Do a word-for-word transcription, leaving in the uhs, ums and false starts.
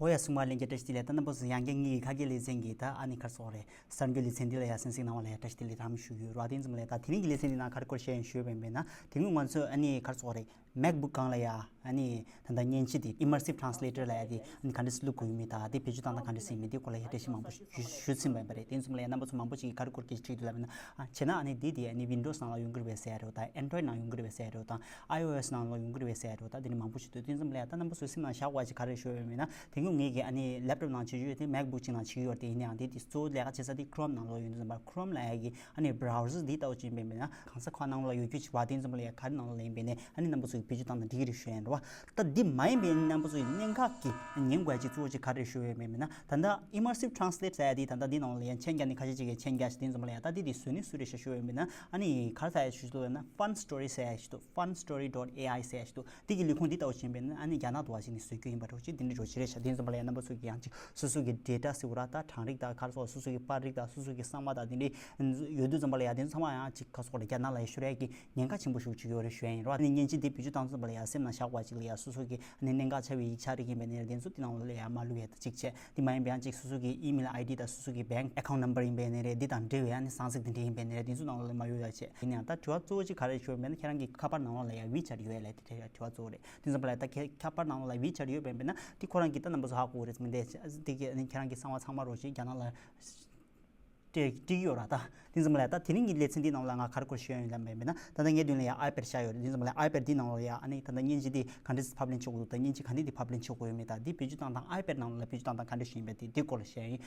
ཨོ་ཡ། གསུང་བ་ལྷན་རྒྱས་བཀྲ་ཤིས་བདེ་ལེགས། ད་རྣམ་པ་ཚོ་ཡང་བསྐྱར་ངེད་ཀྱི་ཁ་སྐད་ལེ་ཚན་གྱི་ད་ཨ་ནི་ག་རེ་ཟེར་དགོས་རེད། གསར་འགྱུར་ལེ་ཚན་འདི་ལ་ཡ་གསན་གཟིགས་གནང་བ་ལ་ཡ་བཀྲ་ཤིས་བདེ་ལེགས་དམ་ཞུ་གི་ཡོད་རེད། དེ་ཡིན་ཙམ་ལ་ཡ་ད་དེ་རིང་གི་ལེ་ཚན་འདི་ནང་ག་རེ་སྐོར་བཤད་ཡོང་ཞུས་པ་ཡིན་ན། དེ་སྔོན་ང་ཚོས་ཨ་ནི་ག་རེ་ཟེར་དགོས་རེད། MacBook་སྒང་ལ་ཡ་ཨ་ནི་ད་ལྟ་མཉེན་ཆས་དེ་Immersive Translator་ལབ་ཡ་དེ་ཨ་ནི་ག་འདྲས་སེ་བླུག་དགོས་ཡོད་མེད་དང་། དེ་བེད་སྤྱོད་བཏང་སྟངས་ག་འདྲས་སེ་ཡིན་མིན་དེ་སྐོར་ལ་ཡ་འགྲེལ་བཤད་མང་པོ་ཞུ་ཞུས་ཟིན་པ་ཡིན་པ་རེད། དེ་ཡིན་ཙམ་ལ་ཡ་རྣམ་པ་ཚོ་མང་པོ་ཞིག་གིས་ག་རེ་སྐོར་སྐད་ཆ་དྲིས་འདུག་ལབ་ན། ཨ་བྱས་ན་ཨ་ནི་འདི་དེ་ཨ་ནི་Windows་ནང་ལ་ཡོང་གི་རེད་པས་ཟེར་ཡ་རེད་དང་། Android་ནང་ཡོང་གི་རེད་པས་ཟེར་ཡ་རེད་དང་། iOS་ནང་ལ་ཡོང་གི་རེད་པས་ཟེར་ཡ་རེད་དང་། དེ་ནི་མང་པོ་ཞིག་འདུག་དེ་ཙམ་ལ་ཡ་ད་རྣམ་པ་ཚོས་སེམས་ནང་བཞག་དགོས་པ་ཅིག་ག་རེ་ཞུ་ཡོད་མེད་ན། དེ་སྔོན་ངེད་ཀྱི་ཨ་ནི་laptop་ནང་བྱེད་རྒྱུ་ཡོད་དེ་MacBook་ཅིག་ནང་བྱེད་ཀྱི་ཡོད་རེད། དེ་ཡིན་ནའང་དེ་དེ་གཙོ་བོ་ལས་ཀ་བྱེད་ས་དེ་Chrome་ནང་ལོགས་ཡོད་འདུག་ཙམ་པ། Chrome་ལབ་ཡ་གི་ཨ་ནི་browser་འདི་ལྟ་བུ་ཅིག་ཡིན་པས་མེད་ན། གང་ས་ཁ་ནང་ལོགས་ལ་ཡོད་རྒྱུ་ཅིག་བ། དེ་ཙམ་པ་ལ་ཡ་ག་རེ་ནང་ལོགས་ལ་ཡིན་པས་ནའི་ཨ་ནི་རྣམ་པ་ཚོ་གིས་བེད་སྤྱོད་བཏང་ན་འགྲིག་གི་རེད་ཞུ་ཡ་ཡིན་རེད་བ། ད་འདི་མ་ཡིན་པའི་རྣམ་པ་ཚོ་ཡི་གནད་འགག་གི་ཉན་དགོས་ཡ་ཅིག་གཙོ་བོ་ཅིག་ག་རེ་ཞུ་ཡོད་མེད་མེད་ན། ད་ལྟ་Immersive Translate་ཟེར་ཡ་དེ་ད་ལྟ་འདི་ནང་ལ་ཡ་མཆན་རྒྱག་ནི་ཁ་ཤས་ཅིག་གིས་མཆན་རྒྱག་ཤག་དེ་ཙམ་པ་ལ་ཡ་ད་འདི་དེ་བཟོ་ནི་སུ་རེད་ཤག་ཞུ་ཡོད་མེད་ན། ཨ་ནི་ག་རེ་ཟེར་ཡ་ཞུ་འདུག་ལབ་ན། Fun Story་ཟེར་ཡ་ཞིག་འདུག Fun Story dot A I་ཟེར་ཡ་ཞིག་འདུག་དེ་གི་ལས་ཁུངས་འདི་ལྟ་བུ་ཞིག་ཡིན་པས་ན་ཨ་ནི་རྒྱ་ནག་ཏུ་བ་ཞིག་ནས་བཟོས་རྒྱུ་ཡིན་པ་འདྲ་བོ་ཅིག་དེ་འདྲ་འདྲ་བོ་ཅིག་རེད་ཤག་དེ་ཙམ་པ་ལ་ཡ་རྣམ་པ་ཚོ་གིས་ཡང་ཅིག་སོ་སོ་གི་data་ཟེར་བ་ར། ད་གྲངས་རིག་དང་ག་རེ་ཟེར། སོ་སོ་གི་པར་རིག་དང་སོ་སོ་གི་གསང་བ་དང་དེ་འདྲའི་ཡོད་དུས་ཙམ་པ་ལ་ཡ་དེ་ཚོ་ཚང་མ་ཡང་ཅིག་ག་རེ་ཟེར་དགོས་རེད། རྒྱ་ནག་ལ་ཡ་ཤོར་ཡ་གི་ཉེན་ཁ་ཆེན་པོ་ཞིག་ཅིག་ཡོད་རེད་ཞུ་ཡ་ཡིན་རོ། ཨ་ནི་མཉེན་ཆས་དེ་བེད་སྤྱོད་བཏང་ཙམ་པ་ལ་ཡ་སེམས་ནང་བཞག་དགོས་པ་ཅིག་ལ་ཡ་སོ་སོ་གི་ཨ་ནི་གནད་འགག་ཆེ་བའི་ཡིག་ཆ་རིགས་ཡིན་པ་ཡིན་ནའི་རེད། དེ་ཚོ་དེ་ནང་ལ་ཡ་མ་བླུག་ཡ་ད་ཅིག་བྱས། དེ་མ་ཡིན་པ་ཡང་ཅིག་སོ་སོ་གི་email I D་དང་སོ་སོ་གི་bank account number་ཡིན་པ་ཡིན་ནའི་རེད། དེ་དང་འབྲེལ་བའི་ཨ་ནི་གསང་ཚིག་དེ་འདྲ་ཡིན་པ་ཡིན་ནའི་རེད། དེ་ཚོ་ནང་ལ་མ་གཡུག་ཡ་བྱས། ཡིན་ཡང་ད་དྲི་བ་གཙོ་བོ་ཅིག་ག་རེ་ཞུ་ཡོད་མེད་ན། ཁྱེད་རང་གི་ཁ་པར་ནང་ལོགས་ལ་ཡ་WeChat་ཡོད་ལབ་དེ་དྲི་བ་གཙོ་བོ་རེད། དེ་ཙམ་པ་ལ་ཡ་ད་ཁྱེད་ཁ་པར་ནང་ལོགས་ལ་WeChat་ཡོད་པ་ཡིན་པ་ན་དེ་ཁོ་རང་གིས་ད་རྣམ་པ་ཚོ་ཧ་གོ་གི་རེད་མི་འདས། དེ་གི་ཨ་ནི་ཁྱེད་རང་གི་གསང་བ་ཚང་མ་རོགས་ཞིག་རྒྱ་ནག་ལ་སྤྲད་སྤྲད་ཀྱི་ཡོད་ར། ད་དེ་ཙམ་པ་ལ་ཡ་ད་དེ་རིང་གི་ལེ་ཚན་འདི་ནང་ལ་ང་ག་རེ་སྐོར་ཞུ་ཡ་ཡིན་ལབ་པ་ཡིན་པ་ན། ད་ལྟ་ངའི་མདུན་ལ་ཡ་iPad་བཞག་ཡོད་རེད། དེ་ཙམ་པ་ལ་ཡ་iPad་འདི་ནང་ལ་ཡ་ཨ་ནི་ད་ལྟ་མཉེན་ཆས་འདི་ག་འདྲས་ཕབ་ལེན་བྱེད་དགོས་འདུག་ད་མཉེན་ཆས་ག་འདྲས་འདི་ཕབ་ལེན་བྱེད་དགོས་ཡོད་མེད། ད་འདི་བེད་སྤྱོད་བཏང་སྟངས་iPad་ནང་ལ་བེད་སྤྱོད་བཏང་སྟངས་ག་འདྲས་ཞིག་ཡིན་པ་དེ་འདི་སྐོར་ལ་བཤད་ཡ་ཡིན།